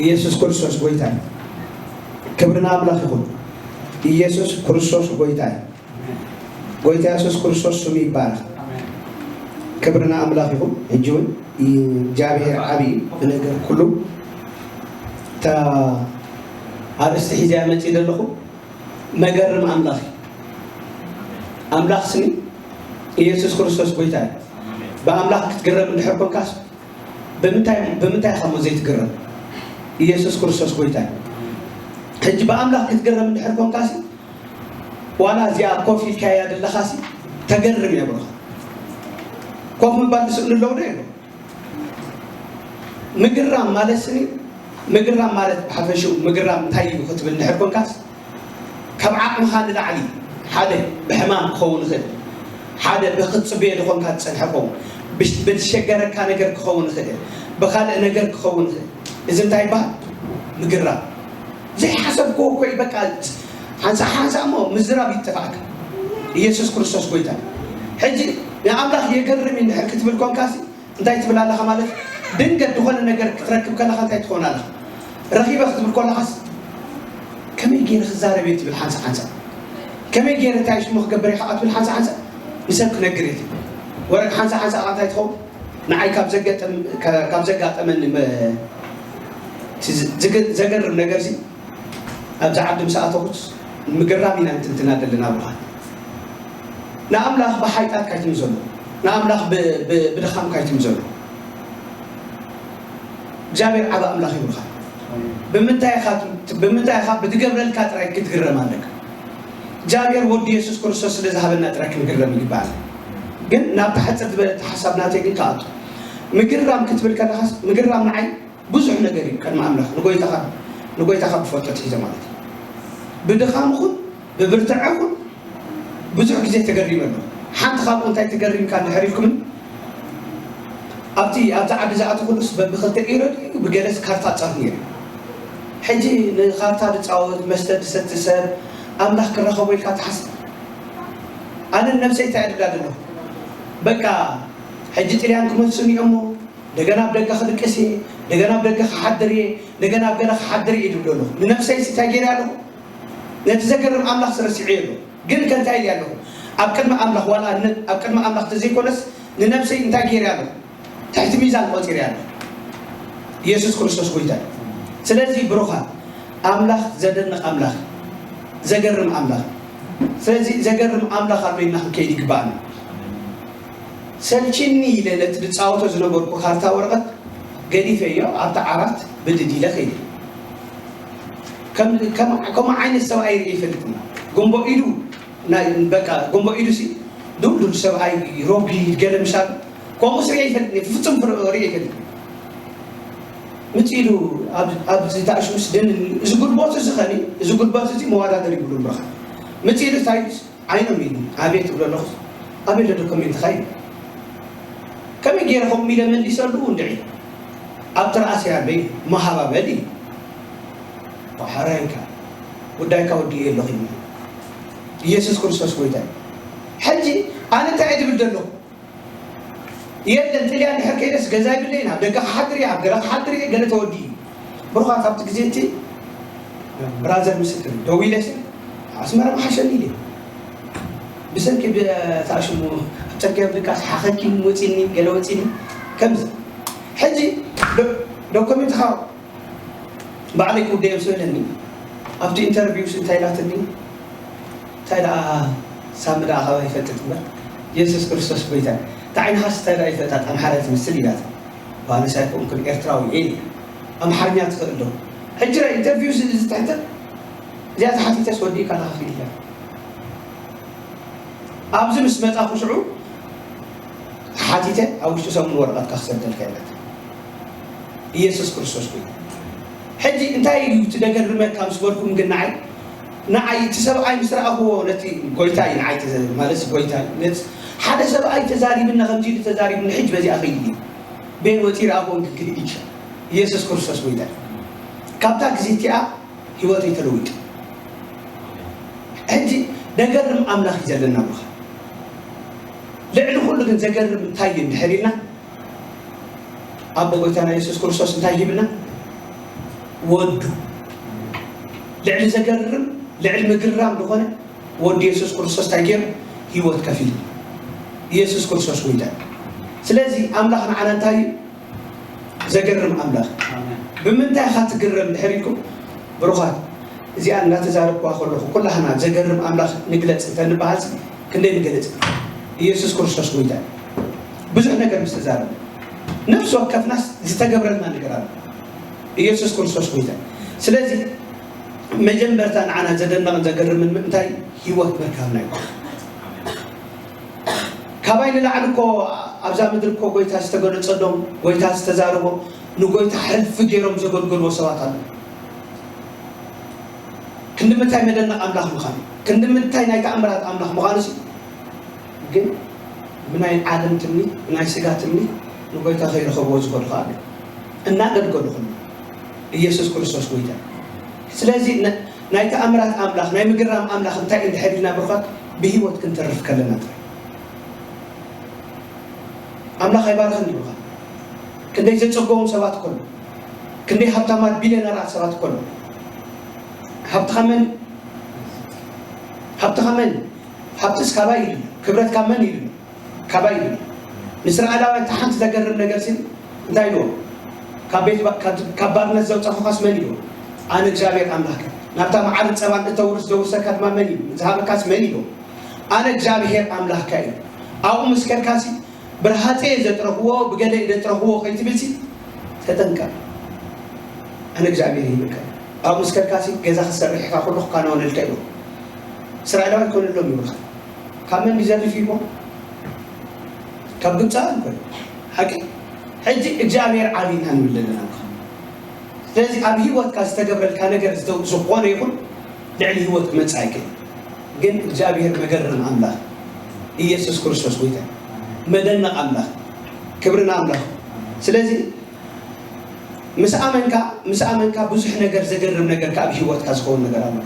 ኢየሱስ ክርስቶስ ጎይታ እዩ። ክብሪ ንኣምላኽ ይኹን። ኢየሱስ ክርስቶስ ጎይታ እዩ። ጎይታ ኢየሱስ ክርስቶስ ስሙ ይባረኽ። ክብሪ ንኣምላኽ ይኹን። ሕጂ እውን እግዚኣብሔር ዓብዪ እዩ ብነገር ኩሉ። እታ ኣርእስቲ ሒዘያ መፂእ ዘለኹ መገርም ኣምላኽ እዩ። ኣምላኽ ስኒ ኢየሱስ ክርስቶስ ጎይታ እዩ። ብኣምላኽ ክትግረም እንድሕር ኮንካስ ብምንታይ፣ ብምንታይ ኢኻ እሞ ዘይትግረም? ኢየሱስ ክርስቶስ ጎይታ እዩ። ሕጂ ብኣምላኽ ክትግረም እንድሕር ኮንካሲ ዋላ እዚኣ ኮፍ ኢልካያ ዘለኻሲ ተገርም እያ ብሩኻ። ኮፍ ምባል ዝስእኑ ኣለዉ ዶ የለዉ? ምግራም ማለት ስኒ፣ ምግራም ማለት ብሓፈሽኡ ምግራም እንታይ እዩ ክትብል እንድሕር ኮንካስ ካብ ዓቕምኻ ንላዕሊ ሓደ ብሕማም ክኸውን ይኽእል፣ ሓደ ብክትጽበዮ ዝኾንካ ዝጸንሐ ክኸውን፣ ብሽ- ብዝሸገረካ ነገር ክኸውን ይኽእል፣ ብኻልእ ነገር ክኸውን ይኽእል። እዚ እንታይ ይበሃል? ምግራም። ዘይሓሰብክዎ እኮ እዩ፣ በቃ ሓንሳእ ሓንሳእ እሞ ምዝራብ ይጠፋእካ። ኢየሱስ ክርስቶስ ጎይታ። ሕጂ ንኣምላኽ የገርም እዩ እንድሕር ክትብል ኮንካሲ እንታይ ትብል ኣለኻ ማለት? ድንገት ዝኾነ ነገር ክትረክብ ከለኻ እንታይ ትኸውን ኣለኻ? ረኺበ ክትብል ከለኻስ ከመይ ገይረ ክዛረብ እየ ትብል ሓንሳእ ሓንሳእ። ከመይ ገይረ እንታይ ሽሙ ክገብር እየ ከዓ ትብል ሓንሳእ ሓንሳእ ንሰብ ክነግር እየ ትብል። ወረ ሓንሳእ ሓንሳእ ከዓ እንታይ ትኸውን? ንዓይ ካብ ዘጋጠም-፣ ካብ ዘጋጠመኒ መ-፣ እቲ ዝ-፣ ዝገ-፣ ዘገርም ነገር ሲ ኣብዚ ዓዲ ምስ ኣተኹስ ምግራም ኢና እንትንትና ዘለና ብርሃን። ንኣምላኽ ብሓይጣት ካይትምዘሉ፣ ንኣምላኽ ብ-፣ ብ-፣ ብድኻም ካይትምዘሉ። እግዚኣብሔር ዓብ ኣምላኽ ይብርኻ። ብምንታይ ኢኻ፣ ብምንታይ ኢኻ ብትገብረልካ ጥራይ ክትግረም ኣለካ። እግዚኣብሔር ወዲ የሱስ ክርስቶስ ስለ ዝሃበና ጥራይ ክንግረም ይግባኣና። ግን ናብ ተሓጽር ዝበለት ሓሳብ ናተይ ግን ከኣቱ። ምግራም ክትብል ከለኻስ ምግራም ንዓይ ብዙሕ ነገር እዩ ቅድሚ ኣምላኽ ንጎይታኻ፣ ንጎይታኻ ብፈልጦ ትሒዘ ማለት እዩ። ብድኻም ኹን ብብርትዐ ኹን ብዙሕ ግዜ ተገሪመ ኣለኹ። ሓንቲ ካብኡ እንታይ ተገሪምካ እንድሕር ኢልኩምኒ፣ ኣብቲ ኣብዛ ዓዲ ዝኣተኹሉስ በብኽልተ ኢሮ ድዩ ብገለስ ካርታ ጻፍ ነይሩ። ሕጂ ንኻርታ ዝጻወት መስተ ዝሰቲ ሰብ ኣምላኽ ክረኸቦ ኢልካ ትሓስብ? ኣነ ነብሰይ እንታይ ዕድል ኣለኹ? በቃ ሕጂ ጥልያን ክመልሱኒ እሞ እንደገና ኣብ ደገ ክድቅስ እየ፣ እንደገና ኣብ ደገ ክሓድር እየ፣ እንደገና ኣብ ገለ ክሓድር እየ ድብል ኣለኹ። ንነብሰይ እንታይ ገይረ ኣለኹ? ነቲ ዘገርም ኣምላኽ ረሲዐዮ ኣለኹ። ግን ከ እንታይ ኢለ ኣለኹ? ኣብ ቅድሚ ኣምላኽ ዋላ ን-፣ ኣብ ቅድሚ ኣምላኽ ተዘይኮነስ ንነብሰይ እንታይ ገይረ ኣለኹ? ትሕቲ ሚዛን ቆጺረ ኣለኹ። ኢየሱስ ክርስቶስ ጎይታ እዩ። ስለዚ ብሩኻት ኣምላኽ ዘደንቕ ኣምላኽ፣ ዘገርም ኣምላኽ። ስለዚ ዘገርም ኣምላኽ ኣሎ ኢልና ክንከይድ ይግባኣና። ሰልችኒ ኢለ ነቲ ዝጻወቶ ዝነበርኩ ካርታ ወረቐት ገዲፈዮ ኣብቲ ዓራት ብድድ ኢለ ከይደ። ከም፣ ከም፣ ከምኡ ዓይነት ሰብኣይ ርእየ ይፈልጥኒ። ጎምቦ ኢዱ፣ ናይ፣ በቃ፣ ጎምቦ ኢዱ ሲ፣ ዱልዱል ሰብኣይ፣ ሮጊድ፣ ገለ ምሻል፣ ከምኡ ስ ርእየ ይፈልጥኒ፣ ፍጹም ፍር-፣ ርእየ ይፈልጥኒ። ምጽ ኢሉ ኣብ፣ ኣብዚ ታእሽሙስ ደን፣ እዚ ጉልበቱ እዚ ኸኒ፣ እዚ ጉልበቱ እዚ መዋዳደር ይብሉ እምበኻ። ምጽ ኢሉ እንታይ ኢሉስ? ዓይኖም ኢሉ ኣቤት እብሎ ኣለኹ። ኣቤት ዶ ኮሜንትኻ ኢሉ። ከመይ ገይረ ከምኡ ኢለ መሊሰሉ እንድዒ? ኣብ ትርኣስ ያለይ መሃባበሊ። ባሕራይካ ጉዳይካ ወዲኡ ኣለኹ ኢሉ። ኢየሱስ ክርስቶስ ጎይታ እዩ። ሕጂ ኣነ እንታይ እየ ዝብል ዘለኹ? የለን፣ ጥልያን ድሕር ከይደስ ገዛ ይብለይን፣ ኣብ ደገ ክሓድር እየ፣ ኣብ ገለ ክሓድር እየ፣ ገለ ተወዲኡ እዩ። ብሩኻት ኣብቲ ግዜ እቲ ብራዘር ምስክር እዩ። ደዊለ ሲ ኣስመራ ምሓሸኒ ኢለ። ብሰንኪ ብ-፣ እታ ሽሙ ኣብ ጽርግያ ምድቃስ ሓኸኪ ወጺኒ፣ ገለ ወጺኒ። ከምዚ። ሕጂ ዶ-፣ ዶክመንትኻ ባዕለይ ክውደዮም ስበለኒ። ኣብቲ ኢንተርቪውስ እንታይ ኢላትኒ? እንታይ ደኣ ሳሚ ደኣ ካባይ ይፈልጥ እምበር። የሱስ ክርስቶስ ጎይታ። እታ ዓይንኻስ እንታይ ደኣ ይፈልጣ? ኣምሓራይ ትመስል ኢላት። ዋንስ ኣይኮንኩን ኤርትራዊ እየ ኢለ። ኣምሓርኛ ትኽእል ዶ? ሕጂ ራይ ኢንተርቪው እዚ፣ እዚ ትሕተ እዚኣ ተሓቲተስ ወዲእካ ኣለኻ ኺድ ኢላ። ኣብዚ ምስ መጻኹ ሽዑ ተሓቲተ ኣብ ውሽጢ ሰሙን ወረቐትካ ክሰደልካ ኢላት። ኢየሱስ ክርስቶስ ጎይታ። ሕጂ እንታይ እዩ እቲ ደገርመካ ምስ በልኩም ግን ንዓይ፣ ንዓይ እቲ ሰብኣይ ምስ ረኣኽዎ ነቲ ጎይታ እዩ ንዓይ ተዘ-፣ ማለት ጎይታ እዩ። ነቲ ሓደ ሰብኣይ ተዛሪብና ከምዚ ኢሉ ተዛሪብኒ ሕጂ በዚኣ ኸይድ እየ። ቤን ወፂ ረኣኽዎ ግን ክድኢሻ። ኢየሱስ ክርስቶስ ጎይታ እዩ። ካብታ ግዜ እቲኣ ህይወተይ ተለዊጡ። ሕጂ ደገርም ኣምላኽ እዩ ዘለና ብኻ። ልዕሊ ኩሉ ግን ዘገርም እንታይ እዩ እንድሕር ኢልና ኣቦ ጎይታና የሱስ ክርስቶስ እንታይ ሂብና? ወዱ ልዕሊ ዘገርም ልዕሊ ምግራም ዝኾነ ወዲ የሱስ ክርስቶስ እንታይ ገይሩ? ህይወት ከፊሉ። ኢየሱስ ክርስቶስ ጎይታ እዩ። ስለዚ ኣምላኽ ንዓና እንታይ እዩ? ዘገርም ኣምላኽ። ብምንታይ ኢኻ ትግረም ድሕር ኢልኩም? ብሩኻት፣ እዚኣ እናተዛረብኩዋ ከለኹ ኩላህና ዘገርም ኣምላኽ ንግለጽ እንተንበሃል ክንደይ ንገልጽ? ኢየሱስ ክርስቶስ ጎይታ እዩ። ብዙሕ ነገር ምስ ተዛረብ ነፍሲ ወከፍናስ ዝተገብረልና ነገር ኣሎ። ኢየሱስ ክርስቶስ ጎይታ እዩ። ስለዚ መጀመርታ ንዓና ዘደንቕን ዘገርምን ምእንታይ ህይወት ምርካብና እዩ። ካባይ ንላዕሊ እኮ ኣብዛ ምድሪ እኮ ጎይታ ዝተገለጸሎም፣ ጎይታ ዝተዛረቦም፣ ንጎይታ ሕልፊ ገይሮም ዘገልገልዎ ሰባት ኣለዉ። ክንዲ ምንታይ መደነቕ ኣምላኽ ምዃኑ፣ ክንዲ ምንታይ ናይ ተኣምራት ኣምላኽ ምዃኑ ሲ ግን ብናይ ዓለም ትምኒት ብናይ ስጋ ትምኒት ንጎይታ ከይረኸብዎ ዝኸዱ ከዓ ኣለዉ። እናገልገሉ ከለዉ ኢየሱስ ክርስቶስ ጎይታ እዩ። ስለዚ ነ- ናይ ተኣምራት ኣምላኽ ናይ ምግራም ኣምላኽ እንታይ እንድሕር ኢልና ብርኻት ብህይወት ክንተርፍ ከለና ጥራይ ኣምላኽ ኣይባርኸን ይብልኻ። ክንደይ ዘጸገዎም ሰባት እኮ ኣለዉ። ክንደይ ሃብታማት ቢልዮነራት ሰባት እኮ ኣለዉ። ሃብትኻ መን ሃብትኻ መን? ሃብትስ ካባይ ኢሉ። ክብረት ካብ መን ኢሉ? ካባይ ኢሉ። ንእስራኤላውያን እታ ሓንቲ ዘገርም ነገር ሲ እንታይ ኢልዎ? ካብ ቤት ባ- ካብ- ካብ ባርነት ዘውፃኹኻስ መን ኢልዎ? ኣነ እግዚኣብሔር ኣምላክ ናብታ መዓርን ፀባን እተውርስ ዘውርሰካ ድማ መን እዩ? ዝሃበካስ መን ኢልዎ? ኣነ እግዚኣብሔር ኣምላክካ እዩ። ኣብኡ ምስ ከድካሲ ብርሃፀ ዘጥረኽዎ ብገለ ዘጥረኽዎ ከይትብልሲ ተጠንቀቕ። ኣነ እግዚኣብሔር ይብልካ። ኣብኡ ምስ ከድካሲ ገዛ ክትሰርሕ ኢኻ ኩሉ ክከናወነልካ እዩ። እስራኤላዊ ኣይኮነሎም ይብልካ። ካብ መን ይዘርፍ ይቦ? ካብ ግብፃውያን ኮነ ሓቂ። ሕጂ እግዚኣብሔር ዓብይና ንብል ዘለና። ስለዚ ኣብ ህይወትካ ዝተገብረልካ ነገር ዝተ- ዝኾነ ይኹን ልዕሊ ህይወት ክመፅእ ኣይክእል። ግን እግዚኣብሔር መገረም ኣምላኽ ኢየሱስ ክርስቶስ ጎይታ መደነቕ ኣምላኽ ክብርና ኣምላኽ። ስለዚ ምስ ኣመንካ ምስ ኣመንካ ብዙሕ ነገር ዘገርም ነገር ካብ ህይወትካ ዝኸውን ነገር ኣሎ።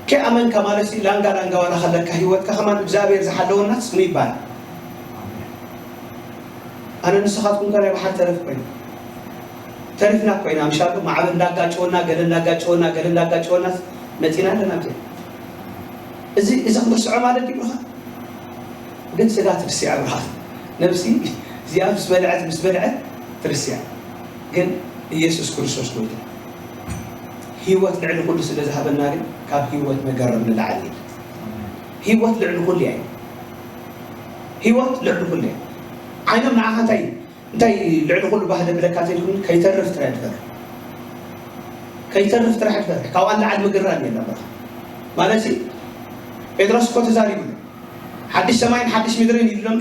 ከይኣመንካ ማለት ላንጋ ላንጋ ዋላ ከለካ ህይወትካ ከማን እግዚኣብሔር ዝሓለወናስ ምን ይባል? ኣነ ንስኻትኩም ከ ናይ ባሓር ተረፍ ኮይና ተሪፍና ኮይና ምሻሉ ማዕበል እንዳጋጨወና ገለ እንዳጋጨወና ገለ እንዳጋጨወና መፂና ኣለና። እዚ እዚ ክትርስዖ ማለት ይብልኻ ግን ስጋ ትርስያ ብርሃት ነብሲ እዚኣ ምስ በልዐት ምስ በልዐት ትርስያ። ግን ኢየሱስ ክርስቶስ ጎይታ ህይወት ልዕሊ ኩሉ ስለ ዝሃበና ግን ካብ ህይወት መገረም ንላዕሊ ህይወት ልዕሊ ኩሉ እያ። ህይወት ልዕሊ ኩሉ እያ። ዓይኖም ንዓኻ እንታይ እንታይ ልዕሊ ኩሉ ባህደ ብለካ ተይልኩም ከይተርፍ ጥራይ ድፈር ከይተርፍ ጥራሕ ድፈር ካብኣ ንላዕሊ ምግራም የለን በቃ። ማለት ሲ ጴጥሮስ እኮ ተዛሪቡ ኣሎ ሓድሽ ሰማይን ሓድሽ ምድርን ይብሎም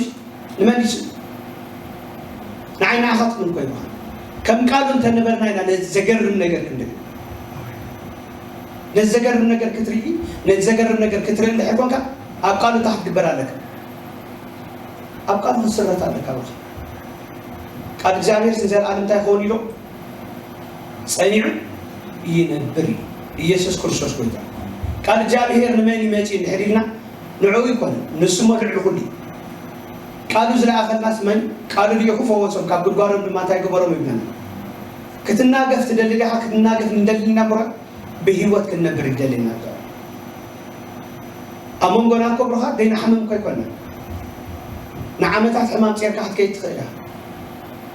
ንመሊሱ ንዓይ ንዓኻትኩም እኮ ይበሃል። ከም ቃሉ እንተነበርና ኢና ነዚ ዘገርም ነገር ክንርኢ ነዚ ዘገርም ነገር ክትርኢ ነዚ ዘገርም ነገር ክትርኢ እንድሕር ኮንካ ኣብ ቃሉ እንታይ ክትግበር ኣለካ? ኣብ ቃሉ ክትስረት ኣለካ በቃ። ቃል እግዚኣብሔር ንዘለኣለም እንታይ ይኸውን ኢሎ ጸኒዑ ይነብር እዩ። ኢየሱስ ክርስቶስ ጎይታ። ቃል እግዚኣብሔር ንመን ይመጽእ እንድሕር ኢልና ንዕኡ ይኮነ ንሱ እሞ ልዕሊ ኩሉ እዩ። ቃሉ ዝለኣኸልናስ መን ቃሉ ልኢኹ ፈወሶም ካብ ጉድጓዶም ድማ እንታይ ግበሮም ይብለና። ክትናገፍ ትደሊ ዲኻ? ክትናገፍ ንደሊ ኢና እምበር ብህይወት ክንነብር ይደልየና ኣሎ። ኣብ መንጎና እኮ ብሩኻት ደይንሓምም እኮ ኣይኮንና። ንዓመታት ሕማም ጼርካ ክትከይድ ትኽእል ኢኻ።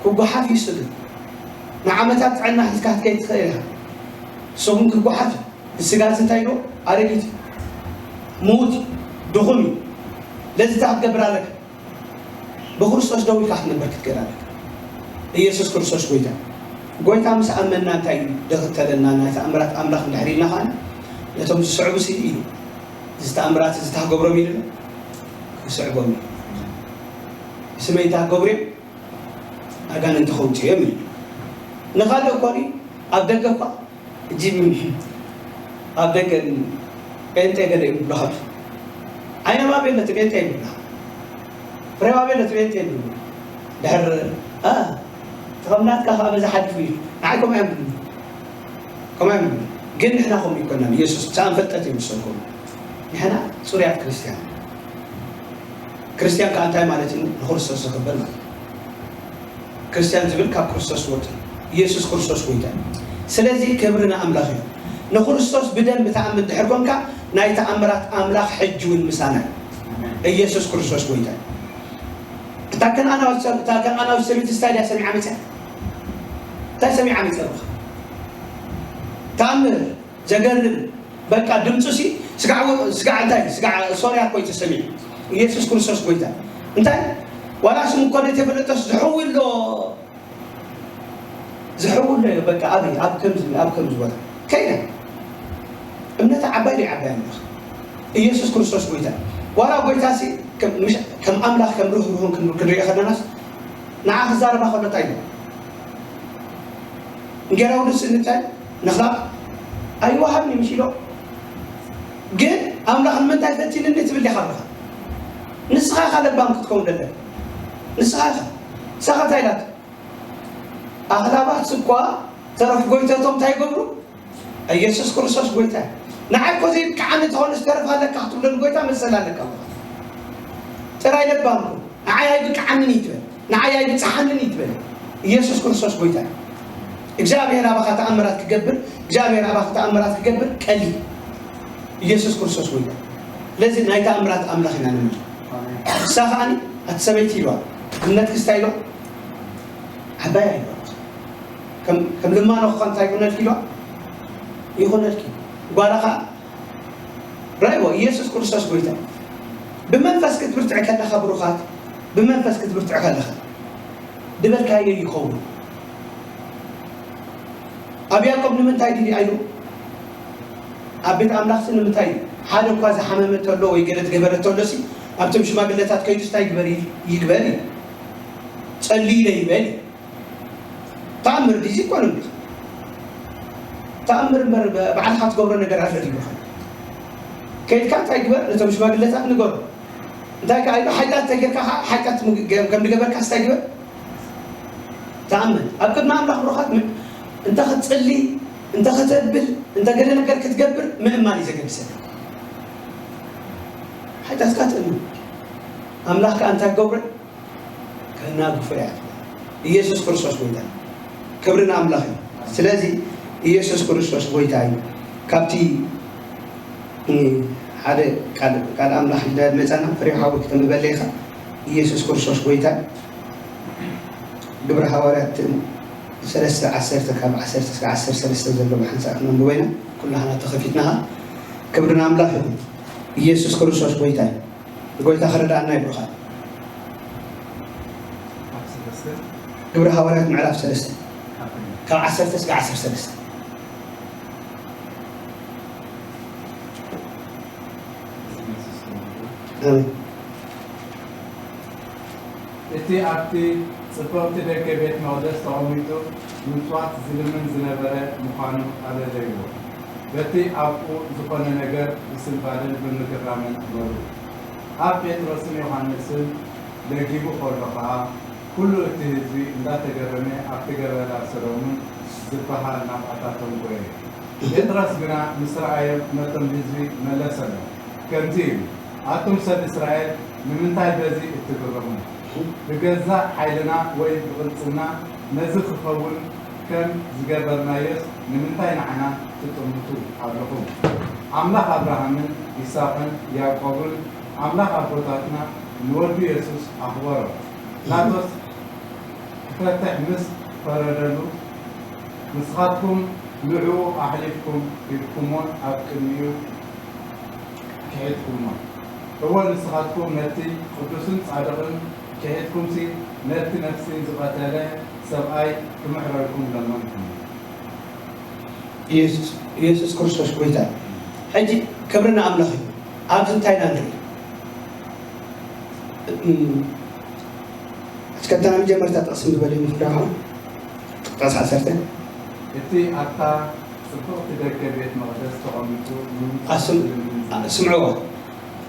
ክጓሓፍ እዩ ስጋ። ንዓመታት ጥዕና ሒዝካ ክትከይድ ትኽእል ኢኻ። ንሱ ግን ክጓሓፍ እዩ። ስጋ እዚ እንታይ ኢሉ? ኣረጊት እዩ። ምዉት እዩ። ድኹም እዩ። ለዚ እንታይ ክትገብር ኣለካ? ብክርስቶስ ደው ኢልካ ክትነብር ክትክእል ኣለካ። ኢየሱስ ክርስቶስ ጎይታ። ጎይታ ምስ ኣመንና እንታይ እዩ ደኽተለና? ናይ ተኣምራት ኣምላኽ እንድሕር ኢልና ኸዓ ነቶም ዝስዕቡ ሲ ኢሉ እዚ ተኣምራት እዚ ታገብሮም ኢሉ ክስዕቦም እዩ። ብስመይ ታገብርዮም ኣጋንንቲ ከውፅኦም ኢሉ ንኻልእ እኮ ኣብ ደገ እኳ ሕጂ ኣብ ደገ ጴንጤ ገለ እዩ ብለኻ ዓይኖም ኣበይ ኣለቲ ጴንጤ ይብላ ፍሬው ኣበይ ኣለቲ ጴንጤ ይብሉ ድሕር ተኸምናትካ ከዓ በዛ ሓሊፉ እዩ ንዓይ ከምኡ እዮም ብሉ ከምኡ እዮም ብሉ ግን ንሕና ከምኡ ይኮናን ኢየሱስ ብዛዕባ ፍልጠት እዮም ዝሰብኩ ንሕና ፅሩያት ክርስትያን ክርስትያን ከዓ እንታይ ማለት እዩ ንክርስቶስ ዘኽብር ማለት ክርስትያን ዝብል ካብ ክርስቶስ ዝወፅእ ኢየሱስ ክርስቶስ ጎይታ እዩ። ስለዚ ክብሪ ንኣምላኽ እዩ። ንክርስቶስ ብደንቢ ተኣምን ድሕር ኮንካ፣ ናይ ተኣምራት ኣምላኽ ሕጂ እውን ምሳና እዩ። ኢየሱስ ክርስቶስ ጎይታ እዩ። እታ ከነኣናዊት ሰብ-፣ እታ ከነኣናዊት ሰበይቲ እንታይ ድያ ሰሚዓ መፅያ? እንታይ ሰሚዓ መፅያ? ተኣምር፣ ዘገርም፣ በቃ ድምፁ ሲ ስጋዕ ወ-፣ ስጋዕ እንታይ? ስጋዕ ሶርያ እኮ እዩ ተሰሚዑ። ኢየሱስ ክርስቶስ ጎይታ። እንታይ? ዋላ ስሙ እኮ ዘይተፈለጠስ ዝሕዊ ኣሎ። ዝሕውሎ እዩ። በቃ ኣበይ? ኣብ ከምዚ፣ ኣብ ከምዚ ቦታ ከይዳ። እምነታ ዓባይ ዶ ይዓባይ ኣምላኽ? ኢየሱስ ክርስቶስ ጎይታ። ዋላ ጎይታ ሲ ከም፣ ምሽ-፣ ከም ኣምላኽ፣ ከም ርህሩህን ክን-፣ ክንሪኦ ከለናስ፣ ንዓ ክዛረባ ከሎ እንታይ ኢሉ? እንጌራ ውድስ እንታይ? ንኽላቕ ኣይወሃብን እዩ፣ ምሽ ኢሎ። ግን ኣምላኽ ንምንታይ ፈቲንኒ ትብል ዲኻ ኣለኻ? ንስኻ ኢኻ ለባም ክትከውን ደለካ። ንስኻ ኢኻ። ንስኻ እንታይ ኢላቶ? ኣኽላባት እኳ ተረፍ ጎይተቶም እንታይ ይገብሩ? ኢየሱስ ክርስቶስ ጎይታ እዩ። ንዓይ እኮ ዘይብቅዓኒ እንተኾነ ዝተረፍ ኣለካ ክትብለሉ ጎይታ መሰል ኣለካ። ጥራይ ለባም ኩን። ንዓይ ኣይብቅዓንን እዩ ትበል። ንዓይ ኣይብጽሓንን እዩ ትበል። ኢየሱስ ክርስቶስ ጎይታ እዩ። እግዚኣብሔር ኣባኻ ተኣምራት ክገብር፣ እግዚኣብሔር ኣባኻ ተኣምራት ክገብር ቀሊል። ኢየሱስ ክርስቶስ ጎይታ። ስለዚ ናይ ተኣምራት ኣምላኽ ኢና ንምልክ። ንሳ ከዓኒ ኣቲ ሰበይቲ ኢልዋ። እምነትኪ ስታይ ኢልዋ? ዓባይ ኣይኮነች። ከም፣ ከም ልማኖ ክኾን እንታይ ይኹነልኪ ኢልዋ? ይኹነልኪ። ጓላ ኸዓ ራይዎ ኢየሱስ ክርስቶስ ጎይታ። ብመንፈስ ክትብርትዕ ከለኻ ብሩኻት፣ ብመንፈስ ክትብርትዕ ከለኻ ድበልካዮ ይኸውን። ኣብ ያዕቆብ ንምንታይ ድዩ ኢሉ? ኣብ ቤት ኣምላኽሲ ንምንታይ እዩ? ሓደ እኳ ዝሓመመ ተሎ ወይ ገለ ዝገበረ ተሎሲ ኣብቶም ሽማግለታት ከይዱ እንታይ ይግበር? ይግበር እዩ። ጸልዩ ይበል እዩ። ተኣምር ድዩ? ዘይኮነ እንዲኻ። ተኣምር እምበር ብ-፣ ባዕልኻ ትገብሮ ነገር ኣሎ ድዩ? ከይድካ እንታይ ግበር? ነቶም ሽማግለታት ንገሩ። እንታይ ከኣ ኢሉ? ሓጢኣት ተጌርካ ከኣ ሓጢኣት ምግ-፣ ከም ዝገበርካ እንታይ ግበር? ተኣመን። ኣብ ቅድሚ ኣምላኽ ብሩኻት ም-፣ እንተ ክትጽሊ፣ እንተ ከተብል፣ እንተ ገለ ነገር ክትገብር ምእማን እዩ ዘገድሰካ። ሓጢኣትካ ትእምን። ኣምላኽ ከኣ እንታይ ክገብሮ? ከናግፎ እያ። ኢየሱስ ክርስቶስ ጎይታ። ክብሪ ንኣምላኽ እዩ። ስለዚ ኢየሱስ ክርስቶስ ጎይታ እዩ። ካብቲ፣ እ፣ ሓደ ቃል፣ ቃል ኣምላኽ ኢልና መጻና፣ ፍሬው ሓወይ ክተንብበለይ ኢኻ። ኢየሱስ ክርስቶስ ጎይታ። ግብሪ ሃዋርያት ሰለስተ ዓሰርተ፣ ካብ ዓሰርተ እስከ ዓሰርተ ሰለስተ ዘሎ ብሓንሳእ ክነንብቦ ኢና። ኩላህና ተኸፊትናኻ። ክብሪ ንኣምላኽ ይኹን። ኢየሱስ ክርስቶስ ጎይታ እዩ። ጎይታ ክረዳእና ይብሉኻ። ግብሪ ሃዋርያት ምዕራፍ ሰለስተ፣ ካብ ዓሰርተ እስከ ዓሰርተ ሰለስተ። ኣሜን። እቲ ኣብቲ ጽብቕቲ ደገ ቤት መቕደስ ተቐሚጡ ምጽዋት ዝልምን ዝነበረ ምዃኑ ኣለለይዎ። በቲ ኣብኡ ዝኾነ ነገር ብስንባደን ብምግራምን ነበሩ። ኣብ ጴጥሮስን ዮሃንስን ለጊቡ ከሎ ኸኣ፣ ኩሉ እቲ ህዝቢ እንዳተገረመ ኣብቲ ገበላ ሰሎሙን ዝበሃል ናብኣታቶም ጎየ። ጴጥሮስ ግና ምስ ረኣዮም ነቶም ህዝቢ መለሰሎም፣ ከምዚ ኢሉ፣ ኣቱም ሰብ እስራኤል፣ ንምንታይ በዚ እትግረሙ? ብገዛእ ሓይልና ወይ ብቕልጽምና ነዚ ክኸውን ከም ዝገበርናዮስ ንምንታይ ንዓና ትጥምቱ ኣለኹም? ኣምላኽ ኣብርሃምን ይስሐቅን ያዕቆብን ኣምላኽ ኣቦታትና ንወዱ የሱስ ኣኽበሮ። ጲላጦስ ክፈትሕ ምስ ፈረደሉ፣ ንስኻትኩም ንዕኡ ኣሕሊፍኩም ሂብኩሞን ኣብ ቅድሚኡ ክሒድኩሞን። እወ፣ ንስኻትኩም ነቲ ቅዱስን ጻድቕን ክሒድኩምሲ፣ ነቲ ነፍሲ ዝቐተለ ሰብኣይ ክምሕረልኩም ለመንኩሞ። ኢየሱስ፣ ኢየሱስ ክርስቶስ ጎይታ እዩ። ሕጂ ክብሪ ንኣምላኽ እዩ። ኣብዚ እንታይ ኢና ንርኢ? እም፣ እስከ እታ መጀመርታ ጥቕሲ ንበል እዩ፣ ምኽንያቱ ጥቕሲ ዓሰርተ። እቲ ኣብታ ጽብቕቲ ደገ ቤት መቕደስ ተቐሚጡ ንምንጻፍ ኣስም-፣ ዝልምን ዝነበረ። ስምዕዎ።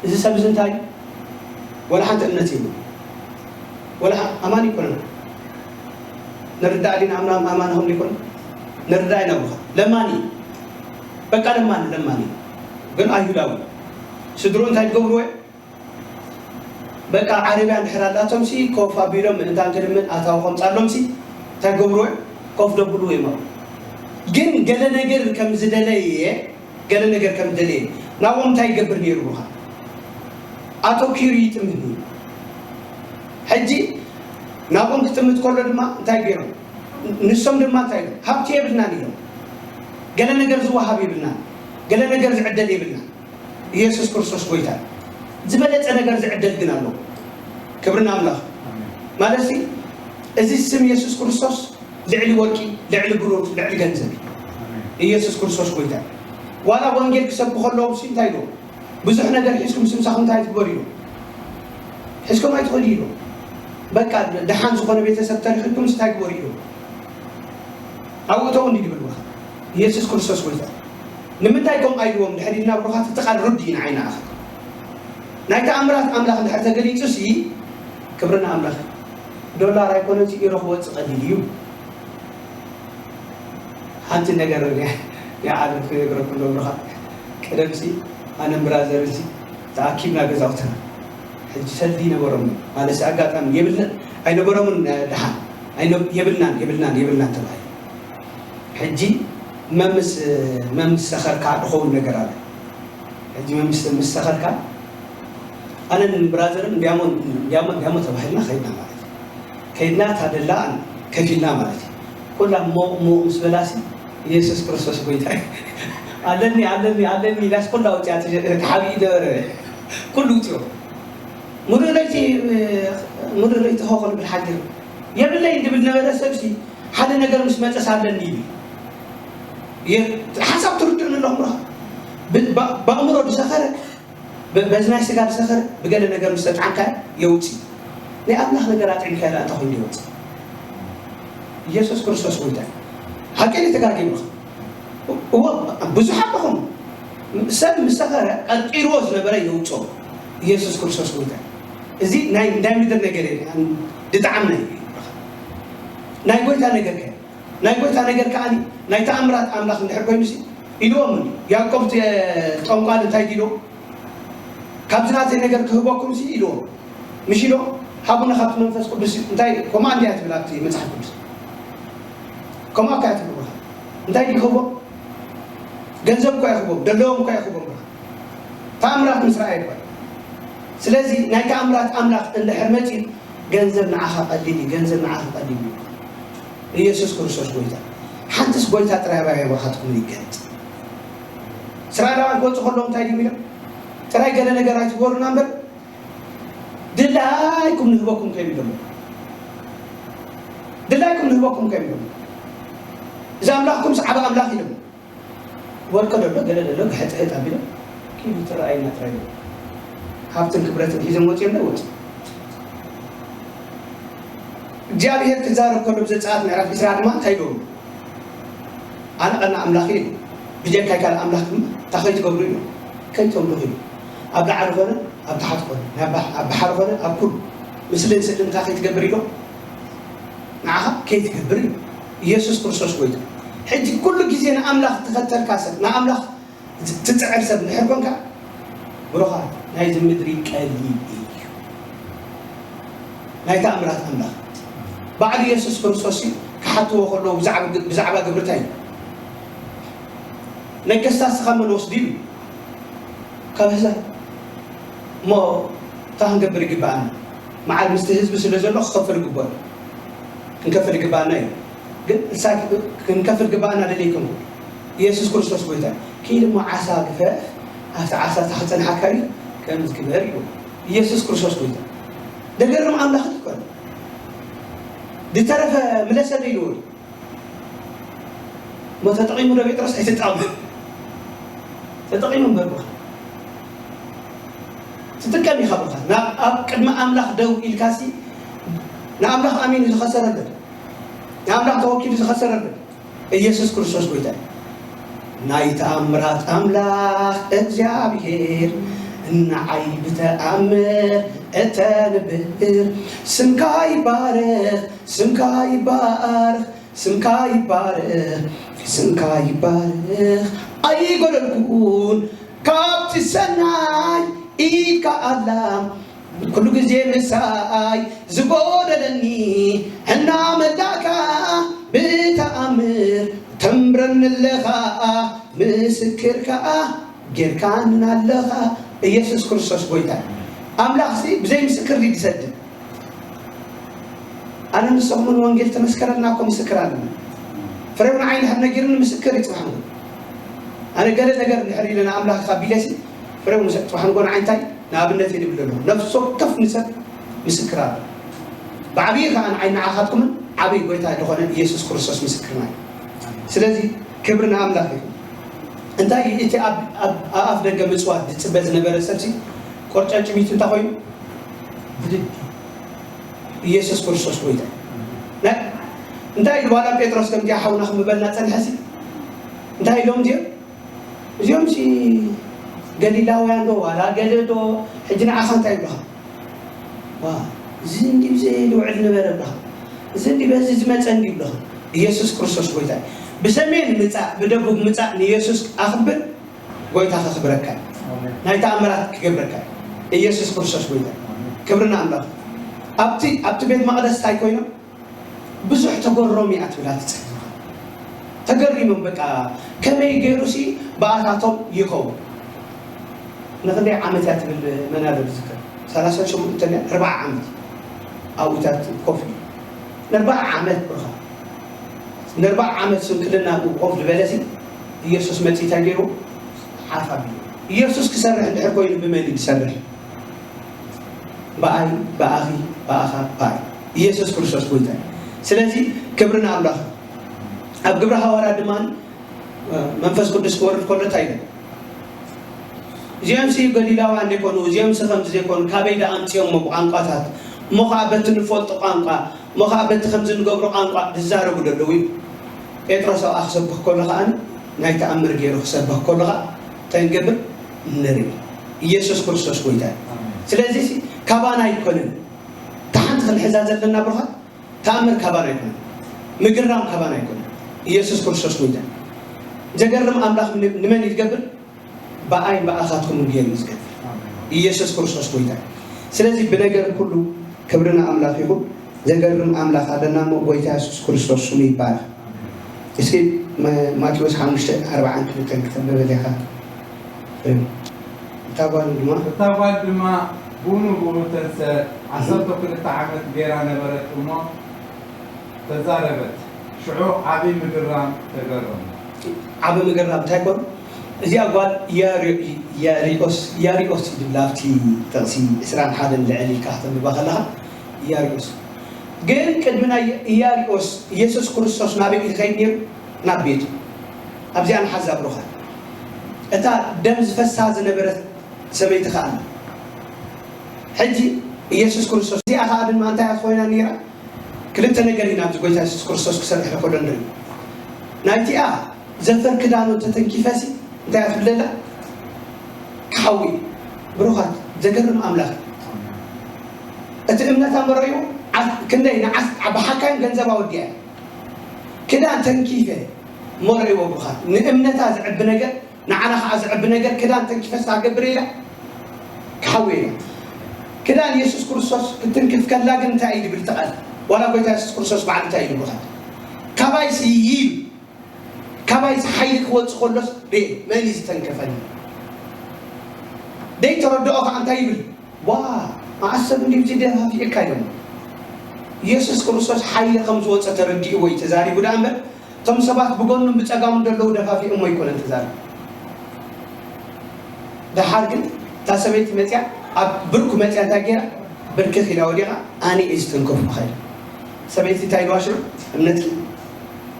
እዚ ሰብ እዚ እንታይ እዩ? ወላ ሓንቲ እምነት የብሉን። ወላ ሓ-፣ ኣማኒ ኣይኮነን። ንርዳእ ዲና ኣምና-፣ ኣማኒ ከም ዘይኮነ ንርዳእ ኢና ብኻ። ለማኒ እዩ። በቃ ለማኒ፣ ለማኒ እዩ። ግን ኣይሁዳዊ። ስድርኡ እንታይ ትገብርዎ እዮም? በቃ ዓረብያ እንድሕር ኣላቶምሲ ኮፍ ኣቢሎም ምእንታን ክልምን ኣታዊ ከምጻሎምሲ እንታይ ገብርዎ እዮም? ኮፍ ደብልዎ እዮም ኣብኡ። ግን ገለ ነገር ከም ዝደለየ፣ ገለ ነገር ከም ዝደለየ ናብኦም እንታይ ይገብር ነይሩ ብኻ? ኣተኪሩ ይጥምት ነይሩ። ሕጂ ናብኦም ክጥምት ከሎ ድማ እንታይ ገይሮም? ንሶም ድማ እንታይ ኢሎም? ሃብቲ የብልናን ኢሎም። ገለ ነገር ዝወሃብ የብልናን፣ ገለ ነገር ዝዕደል የብልናን። ኢየሱስ ክርስቶስ ጎይታ እዩ። ዝበለጸ ነገር ዝዕደል ግን ኣሎ። ክብሪ ንኣምላኽ። ማለት እዚ ስም ኢየሱስ ክርስቶስ ልዕሊ ወርቂ፣ ልዕሊ ብሩር፣ ልዕሊ ገንዘብ እዩ። ኢየሱስ ክርስቶስ ጎይታ እዩ። ዋላ ወንጌል ክሰብኩ ከለዎም ሲ እንታይ ኢልዎም? ብዙሕ ነገር ሒዝኩም ምስ ምሳኹም እንታይ ትግበሩ ኢልዎም? ሒዝኩም ኣይትኸዱ ኢልዎም። በቃ ደሓን ዝኾነ ቤተሰብ ተሪኽኩም እንታይ ግበሩ ኢልዎም? ኣብኡ እተው እንዲ ድብል ብኻ። ኢየሱስ ክርስቶስ ጎይታ። ንምንታይ ከምኡ ኣይልዎም ድሕሪ ኢልና ብሩኻት እቲ ቃል ርድ እዩ ንዓይና ኣኸ። ናይ ተኣምራት ኣምላኽ እንድሕር ተገሊጹ ሲ ክብሪ ንኣምላኽ። ዶላር ኣይኮነን ሲ ኢሮ ክወጽእ ቀሊል እዩ። ሓንቲ ነገር ይዓርፍ ክነግረኩም ዶ ብሩኻት። ቀደም ሲ ኣነን ብራዘርን ሲ ተኣኪብና ገዛውትና። ሕጂ ሰልዲ ይነበሮም ማለት ኣጋጣሚ የብልና ኣይነበሮምን ደሓን ኣይነ- የብልናን የብልናን የብልናን ተባሂሉ። ሕጂ መምስ መምስ ሰኸርካ ድኸውን ነገር ኣለ። ሕጂ መምስ ምስ ሰኸርካ ኣነን ብራዘርን እንዲያሞ እንዲያሞ እንዲያሞ ተባሂልና ከይድና ማለት እዩ። ከይድና ታደላ ከፊልና ማለት እዩ። ኩላ ሞቕ ሞቕ ምስ በላሲ ኢየሱስ ክርስቶስ ጎይታ እዩ። ኣለኒ ኣለኒ ኣለኒ ኢላስ ኩላ ውፅያ ተሓቢኡ ነበረ። ኩሉ ውፅዮ ምሉእ ለይቲ ምሉእ ለይቲ ኸኸ ንብል ሓዲሩ የብለይ ድብል ነበረ። ሰብሲ ሓደ ነገር ምስ መፀስ ኣለኒ ይብል። የ- ሓሳብ ትርድእኒ ኣለኹም ረኻ ብ- ባ- ብኣእምሮ ዝሰኸረ ብ- በዚ ናይ ስጋ ዝሰኸረ ብገለ ነገር ምስ ተጣዕምካ የውፅእ። ናይ ኣምላኽ ነገር ኣጥዕምካ ዳ እንታይ ኮይኑ ይወፅእ? ኢየሱስ ክርስቶስ ጎይታ እዩ። ሓቂ ተጋጊምኻ እዎ ብዙሕ ኣለኹም ሰብ ምስ ሰኸረ ቀርቂርዎ ዝነበረ የውፅኦ። ኢየሱስ ክርስቶስ ጎይታ እዩ። እዚ ናይ ናይ ምድር ነገር የለን። ድጣዕም ናይ ናይ ጎይታ ነገር ከ ናይ ጎይታ ነገር ከኣ ናይ ተኣምራት ኣምላኽ እንድሕር ኮይኑ ሲ ኢልዎም እንዲ ያዕቆብ ተ- ጠንቋል እንታይ ኢልዎ? ካብዚ ናተይ ነገር ክህበኩም ሲ ኢልዎም። ምሽ ኢሎ ሃቡና ካብቲ መንፈስ ቅዱስ እንታይ ኮማንድ እያ ትብል ኣብቲ መጽሓፍ ቅዱስ። ከምኡ እኳ እያ ትብል ብርሃን። እንታይ ድዩ ክህቦም? ገንዘብ እኳ ይኽቦም፣ ደለዎም እኳ ይኽቦም ብርሃን። ተኣምራት ምስ ረኣየ እኳ እዩ። ስለዚ ናይ ተኣምራት ኣምላኽ እንድሕር መጺኡ ገንዘብ ንዓኻ ቀሊል እዩ፣ ገንዘብ ንዓኻ ቀሊል እዩ። ኢየሱስ ክርስቶስ ጎይታ። ሓንትስ ጎይታ ጥራይ ኣብ ኣየባኻትኩም ይገለጽ። እስራኤላውያን ክወፁ ከለዉ እንታይ ድዩ ኢሎም? ጥራይ ገለ ነገር ኣይትግበሩና እምበር ድላይኩም ንህበኩም ከይብሎም ድላይኩም ንህበኩም ከይብሎም እዚ ኣምላኽኩም ሰዓባ ኣምላኽ ኢሎም ወርቂ ደሎ ገለ ደሎ ግሕጥሕጥ ኣቢሎም ኪዱ ትረኣይና ጥራይ ኢሎም ሃብትን ክብረትን ሒዞም ወፂኦም ዶ ወፂ እግዚኣብሔር ክዛረብ ከሎ ብዘፃት ምዕራፍ ዕስራ ድማ እንታይ ኢሎም ኣነ ቀና ኣምላኽ ኢሉ ብጀካይ ካልእ ኣምላኽ ድማ እንታይ ከይትገብሩ ኢሉ ከይተምልኹ ኢሉ ኣብ ላዕሊ ኾነ ኣብ ታሕቲ ኾነ ኣብ ባሕሪ ኾነ ኣብ ኩሉ ምስልን ስእልን እንታይ ከይትገብር ኢሉ ንዓኻ ከይትገብር ኢሉ ኢየሱስ ክርስቶስ ጎይታ ሕጂ ኩሉ ግዜ ንኣምላኽ ትኸተልካ ሰብ ንኣምላኽ ትፅዕር ሰብ እንድሕር ኮንካ ብሩኻት ናይዚ ምድሪ ቀሊል እዩ ናይ ተኣምራት ኣምላኽ በዓል ኢየሱስ ክርስቶስ ክሓትዎ ከለዉ ብዛዕባ ግብርታይ እዩ ነገስታት ስኻ መን ወስዱ ኢሉ ካብ ህዛብ እሞ እንታይ ክንገብር ይግባኣና መዓል ምስቲ ህዝቢ ስለ ዘሎ ክኸፍል ይግባኦ ክንከፍል ይግባኣና እዩ ግን እሳ ክንከፍል ግባኣና ደለይኩም ኢየሱስ ክርስቶስ ጎይታ እዩ። ኪድ እሞ ዓሳ ግፈፍ ኣብቲ ዓሳ ታክፀንሓካ እዩ ከምዚ ግበር እዩ ኢየሱስ ክርስቶስ ጎይታ ደገርም ኣምላኽ ይኮን ዝተረፈ ምለሰለይ ኢልዎ እዩ እሞ ተጠቒሙ ዶ ጴጥሮስ ኣይተጠቐመ ተጠቒሙ እምበር ብኻ ትጥቀም ኢኻ ብኻ ናብ ኣብ ቅድሚ ኣምላኽ ደው ኢልካሲ ንኣምላኽ ኣሚኑ ዝኸሰረለን ንኣምላኽ ተወኪሉ ዝኸሰረለን ኢየሱስ ክርስቶስ ጎይታ እዩ። ናይ ተኣምራት ኣምላኽ እግዚኣብሔር ንዓይ ብተኣምር እተንብር ስምካ ይባረኽ ስምካ ይባረኽ ስምካ ይባረኽ ስምካ ይባረኽ ኣይጎደልኩን ካብቲ ሰናይ ኢድካ ኣላ ኩሉ ግዜ ምሳይ ዝጎደለኒ እናመላእካ ብተኣምር ተምረ ኣለኻ፣ ምስክር ከኣ ጌርካና ኣለኻ። ኢየሱስ ክርስቶስ ጎይታ እዩ። ኣምላኽሲ ብዘይ ምስክር ድዩ ዝሰድድ? ኣነ ንስኹምን ወንጌል ተመስከረልና እኮ ምስክር ኣለና። ፍሬው ንዓይ እንድሕር ነጊርኒ ምስክር እዩ ጽባሕ ንግሆ። ኣነ ገለ ነገር እንድሕር ኢለ ንኣምላኽ ካብ ኢለሲ ፍሬው ምስ ጽባሕ ንግሆ ንዓይ እንታይ ንኣብነት እየ ዝብል ዘለኹ። ነፍሲ ወከፍ ንሰብ ምስክር ኣሎ። ብዓብዪ ከኣ ንዓይ ንዓኻትኩምን ዓብዪ ጎይታ ዝኾነ ኢየሱስ ክርስቶስ ምስክርና እዩ። ስለዚ ክብሪ ንኣምላኽ ይኹን። እንታይ እዩ እቲ ኣብ ኣብ ኣፍ ደገ ምጽዋት ዝጽበ ዝነበረ ሰብሲ ቆርጨጭሚቱ እንታይ ኮይኑ? ብድድ ኢየሱስ ክርስቶስ ጎይታ እዩ። ናይ እንታይ ኢሉ ዋላ ጴጥሮስ ከምዚኣ ሓውና ክምበልና ጸንሐሲ እንታይ ኢሎም እዚኦም? እዚኦም ሲ ገሊላውያን ዶ ዋላ ገለ ዶ? ሕጂ ንዓኻ እንታይ ይብልኻ? ዋ፣ እዚ እንዲ ብዘይ ዝውዕል ነበረ ብልኻ። እዚ እንዲ በዚ ዝመጸ እንዲ ይብልኻ። ኢየሱስ ክርስቶስ ጎይታ እዩ። ብሰሜን ምጻእ ብደቡብ ምጻእ ንኢየሱስ ኣኽብር። ጎይታ ከኽብረካ እዩ። ናይ ተኣምራት ክገብረካ እዩ። ኢየሱስ ክርስቶስ ጎይታ እዩ። ክብሪ ንኣምላኽ። ኣብቲ ኣብቲ ቤት መቕደስ እንታይ ኮይኖም ብዙሕ ተጎሮም እያ ትብላ ትጽሕፍ። ተገሪሞም በቃ ከመይ ገይሩሲ ብኣታቶም ይኸውን። ንኽንደይ ዓመት እያ ትብል መናበብ ዝከር ሰላሳ ሸሞንተ እያ ኣርባዓ ዓመት ኣብኡታት ኮፍ ኢሉ ንኣርባዓ ዓመት ብርኻ ንኣርባዓ ዓመት ስንክልና ኮፍ ዝበለሲ ኢየሱስ መጺእታ ገይሩ ሓፍ ኣቢሉ ኢየሱስ ክሰርሕ እንድሕር ኮይኑ ብመን እዩ ዝሰርሕ? ብኣይ ብኣኺ ብኣኻ ብኣይ ኢየሱስ ክርስቶስ ጎይታ እዩ። ስለዚ ክብሪ ንኣምላኽ። ኣብ ግብሪ ሃዋርያ ድማ መንፈስ ቅዱስ ክወርድ ከሎ እንታይ ኢሉ? እዚኦም ሲ ገሊላውያን ዘይኮኑ፣ እዚኦም ሲ ከምዚ ዘይኮኑ፣ ካበይ ደኣ ኣምጺኦሞ ብቋንቋታት? እሞ ኸዓ በቲ ንፈልጦ ቋንቋ፣ እሞ ኸዓ በቲ ከምዚ ንገብሮ ቋንቋ ዝዛረቡ ዘለዉ እዩ። ጴጥሮስ ኣብኣ ክሰብኽ ከሎ ኸዓ ናይ ተኣምር ገይሩ ክሰብኽ ከሎ ኸዓ እንታይ ንገብር ንርኢ። ኢየሱስ ክርስቶስ ጎይታ እዩ። ስለዚ ሲ ካባና ኣይኮነን። እታ ሓንቲ ክንሕዛ ዘለና ብርኻት ተኣምር ካባና ኣይኮነን። ምግራም ካባና ኣይኮነን። ኢየሱስ ክርስቶስ ጎይታ እዩ። ዘገርም ኣምላኽ ን- ንመን እዩ ዝገብር? ብኣይ ብኣኻትኩም ገይሩ እዩ ዝገብር። ኢየሱስ ክርስቶስ ጎይታ እዩ። ስለዚ ብነገር ኩሉ ክብሪ ንኣምላኽ ይኹን። ዘገርም ኣምላኽ ኣለና እሞ ጎይታ የሱስ ክርስቶስ ስሙ ይባረኽ። እስኪ መ- ማቴዎስ ሓሙሽተ ኣርባዓን ክልተን ክተንብበለኻ። እታ ጓል ድማ እታ ጓል ድማ ብኡ ንብኡ ተንሰት፣ ዓሰርተ ክልተ ዓመት ገይራ ነበረት እሞ ተዛረበት። ሽዑ ዓቢ ምግራም ተገረሙ። ዓቢ ምግራም እንታይ ኮን? እዚኣ ጓል ያሪ- ያሪኦስ ያሪኦስ እዩ ዝብላ ኣብቲ ጥቕሲ ዕስራን ሓደን ልዕል ኢልካ ክተንብባ ከለኻ ያሪኦስ ግን ቅድሚ ናይ ያሪኦስ ኢየሱስ ክርስቶስ ናበይ እዩ ዝኸይድ ነይሩ? ናብ ቤቱ። ኣብዚኣ ንሓዛ ብሩኻት እታ ደም ዝፈሳ ዝነበረት ሰበይቲ ኸኣ ሕጂ ኢየሱስ ክርስቶስ እዚኣ ኸኣ ድማ እንታይ እያ ኮይና ነይራ? ክልተ ነገር ኢና ኣብዚ ጎይታ የሱስ ክርስቶስ ክሰርሕ ከሎ ንርኢ። ናይቲኣ ዘፈር ክዳኑ እንተተንኪፈሲ እንታይ እያ ትብለላ? ክሓዊ እዩ። ብሩኻት ዘገርም ኣምላኽ እዩ። እቲ እምነታ መረዩ ክንደይ ንዓስ ብሓካይም ገንዘብ ኣወዲያ ክዳን ተንኪፈ መረዩ ብሩኻት ንእምነታ ዝዕቢ ነገር ንዓና ከዓ ዝዕቢ ነገር ክዳን ተንኪፈስ ኣገብር ኢላ ክሓዊ ኢላ ክዳን የሱስ ክርስቶስ ክትንክፍ ከላ ግን እንታይ እዩ ዝብል ትቐል ዋላ ጎይታ የሱስ ክርስቶስ በዓል እንታይ እዩ ዝብልካ ካባይ ስይይ ኢሉ ካባይ ሓይሊ ክወፅእ ከሎስ ርኤ መን እዩ ዝተንከፈኒ ደይ ተረድኦ ከዓ እንታይ ይብል ዋ መዓስ ሰብ እንዲዚ ደፋፊእካ ኢሎም የሱስ ክርስቶስ ሓይሊ ከም ዝወፀ ተረዲእዎ እዩ ተዛሪቡ ደኣ እምበር እቶም ሰባት ብጎኑን ብጸጋሙን ዘለዉ ደፋፊኦሞ ኣይኮነን ተዛሪቡ። ደሓር ግን እታ ሰበይቲ መጽያ ኣብ ብርኩ መጽያ እንታይ ገይራ ብርክኽ ኢላ ወዲቓ ኣነ እየ ዝተንከፍኩኻ ኢላ። ሰበይቲ እንታይ ኢልዋ ሽዑ እምነትኪ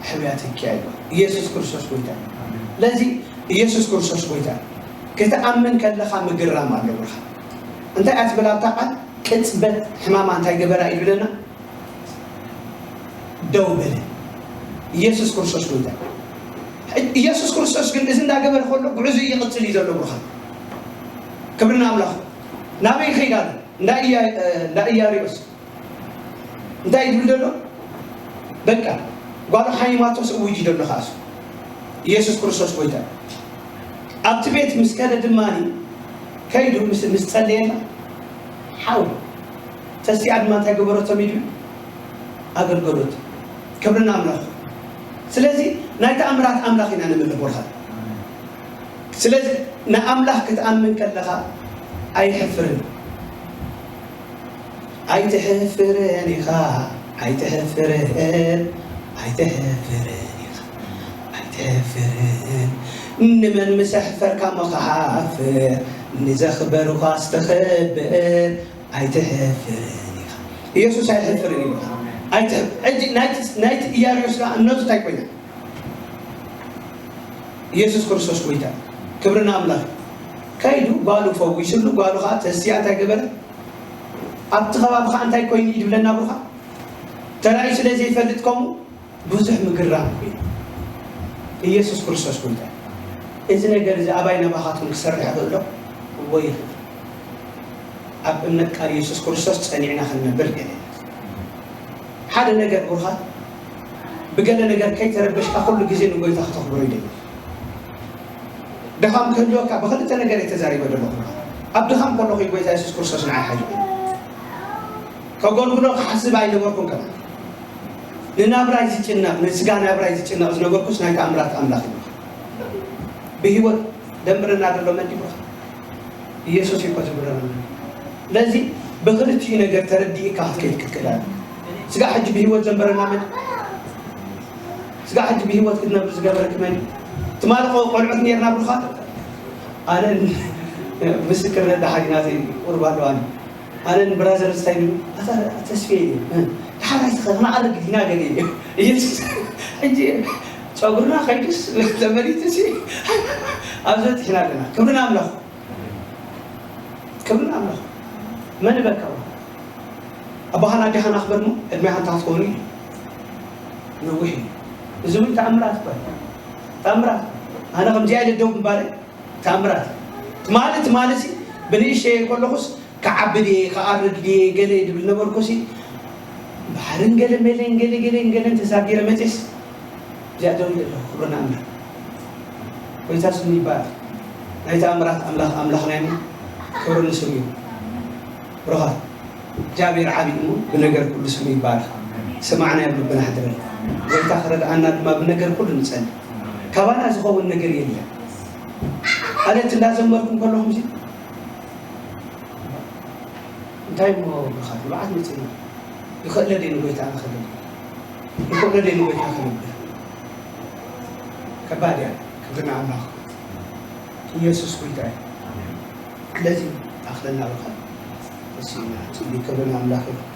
ኣሕብያ ተኪያ ኢልዋ። ኢየሱስ ክርስቶስ ጎይታ እዩ። ለዚ ኢየሱስ ክርስቶስ ጎይታ እዩ። ክትኣምን ከለኻ ምግራም ኣለዎ ኢኻ። እንታይ እያ ትብል ኣብታ ቃል ቅጽበት ሕማማ እንታይ ገበራ እዩ ዝብለና? ደው በለ። ኢየሱስ ክርስቶስ ጎይታ። ኢየሱስ ክርስቶስ ግን እዚ እንዳገበረ ከሎ ጉዕዞ ይቕጽል እዩ ዘሎ ብሩኻ። ክብርና ኣምላኽ። ናበይ ይኸይድ ኣሎ? እንዳ ኢያ- እንዳ ኢያሪኦስ። እንታይ ይብል ዘሎ? በቃ ጓሉ ሓይማቶስ እውጅ ዘሎ ከኣሱ። ኢየሱስ ክርስቶስ ጎይታ። ኣብቲ ቤት ምስ ከደ ድማ ከይዱ ምስ ምስ ጸለየላ ሓው ተሲኣ ድማ እንታይ ገበረቶም ኢሉ ኣገልገሎት ክብርና ኣምላኽ። ስለዚ ናይ ተኣምራት ኣምላኽ ኢና ነምልኽ ወርኻ። ስለዚ ንኣምላኽ ክትኣምን ከለኻ ኣይሕፍርን። ኣይትሕፍርን ኢኻ፣ ኣይትሕፍርን፣ ኣይትሕፍርን ኢኻ፣ ኣይትሕፍርን። ንመን ምስ ኣሕፈርካ እሞ ክሓፍር፣ ንዘኽበሩኻስ ተኽብር፣ ኣይትሕፍርን ኢኻ። ኢየሱስ ኣይሕፍርን እዩ። ኣይትሕፍ-፣ ሕጂ ናይቲ፣ ናይቲ ኢያሪዎስ ከኣ እምነቱ እንታይ ኮይና? ኢየሱስ ክርስቶስ ጎይታ እዩ። ክብሪ ንኣምላኽ። ከይዱ ጓሉ ፈዊሱሉ፣ ጓሉ ኸዓ ተስያ እንታይ ገበረ? ኣብቲ ከባቢ ኸዓ እንታይ ኮይኑ እዩ ድብለና ብሩኻ? ተራእዩ ስለ ዘይፈልጥ ከምኡ ብዙሕ ምግራ ኮይኑ። ኢየሱስ ክርስቶስ ጎይታ እዩ። እዚ ነገር እዚ ኣባይ ናባኻትኩም ክሰርሕ ይኽእል ዶ? እወ ይኽእል። ኣብ እምነት ቃል ኢየሱስ ክርስቶስ ጸኒዕና ክንነብር ገለ። ሓደ ነገር ብሩኻ፣ ብገለ ነገር ከይተረበሽካ ኩሉ ግዜ ንጎይታ ከተኽብሮ ይደሊ። ድኻም ክህልወካ ብኽልተ ነገር እየ ተዛሪበ ዘለኹ። ኣብ ድኻም ከለኹ እዩ ጎይታ የሱስ ክርስቶስ ንዓይ ሓይሊ ኮይኑ። ከገልግሎ ክሓስብ ኣይነበርኩን ከማን። ንናብራይ ዝጭነቕ፣ ንስጋ ናብራይ ዝጭነቕ ዝነበርኩስ ናይ ተኣምራት ኣምላኽ እዩ። ብህይወት ደንብረና ዘሎ መን ድዩ? ኢየሱስ እዩ እኮ ዝምረረና። ስለዚ ብኽልቲኡ ነገር ተረዲእካ ክትከይድ ክትክእል ኣለካ። ስጋ ሕጂ ብህይወት ዘንበረና መን? ስጋ ሕጂ ብህይወት ክትነብር ዝገበረክ መን? ትማሊ ቆ-፣ ቆልዑት ነርና ብሩኻት። ኣነን ምስክርነት ደሓጊናተይ ቁርብ ኣለዋኒ። ኣነን ብራዘር እንታይ ኢሉ? ኣታ ተስፍየ እዩ። እ፣ ደሓን ኣይትኸ-፣ ክንዓርግ ዲና ገለ እዩ። ኢየሱስ ሕጂ ጸጉርና ከይዱስ ተመሊጡሲ ኣብዚ በጺሕና ኣለና። ክብሪ ንኣምላኽ። ክብሪ ንኣምላኽ። መን ይበልካ? ኣቦኻን ኣዴኻን ኣኽብር እሞ ዕድሜኻ እንታይ ክትከውን እዩ? ነዊሕ እዩ። እዚ እውን ተኣምራት እኮ እዩ። ተኣምራት። ኣነ ከምዚኣ ኢለ ደው ምባለይ ተኣምራት። ትማሊ፣ ትማሊ ሲ ብንእሽተይ ከለኹስ ክዓቢ ድየ፣ ክኣርግ ድየ፣ ገለ ድብል ነበርኩሲ፣ ባሕርን ገለ መለን፣ ገለ፣ ገለ፣ ገለን ተሳጊረ መፅስ፣ እዚኣ ደው ኢለ ኣለኹ። ክብሪ ንኣምላኽ። ጎይታ ስሙ ይባረኽ። ናይ ተኣምራት ኣምላኽ ኣምላኽና እዩ። ክብሪ ንስሙ እዩ። ብሩኻት፣ እግዚኣብሔር ዓብዪ እሞ ብነገር ኩሉ ስሙ ይባረኽ። ሰማዕናዮ ኣብ ልብና ኣሕድረልና። ጎይታ ክረድኣና ድማ ብነገር ኩሉ ንጸሊ። ካባና ዝኸውን ነገር የለን። ኣነ እቲ እንዳዘመርኩ እንከለኹም ሲ እንታይ እሞ ብሩኻት ንብዓት መጺና ይኽእለ ድዩ ንጎይታ ንኽእል? ይኽእለ ድዩ ንጎይታ ክነብር? ከባድ እያ። ክብሪ ንኣምላኽ። ኢየሱስ ጎይታ እዩ። ስለዚ ኣኽለና ብኻ እሱ ኢና ጽሊ ክብሪ ንኣምላኽ እዩ።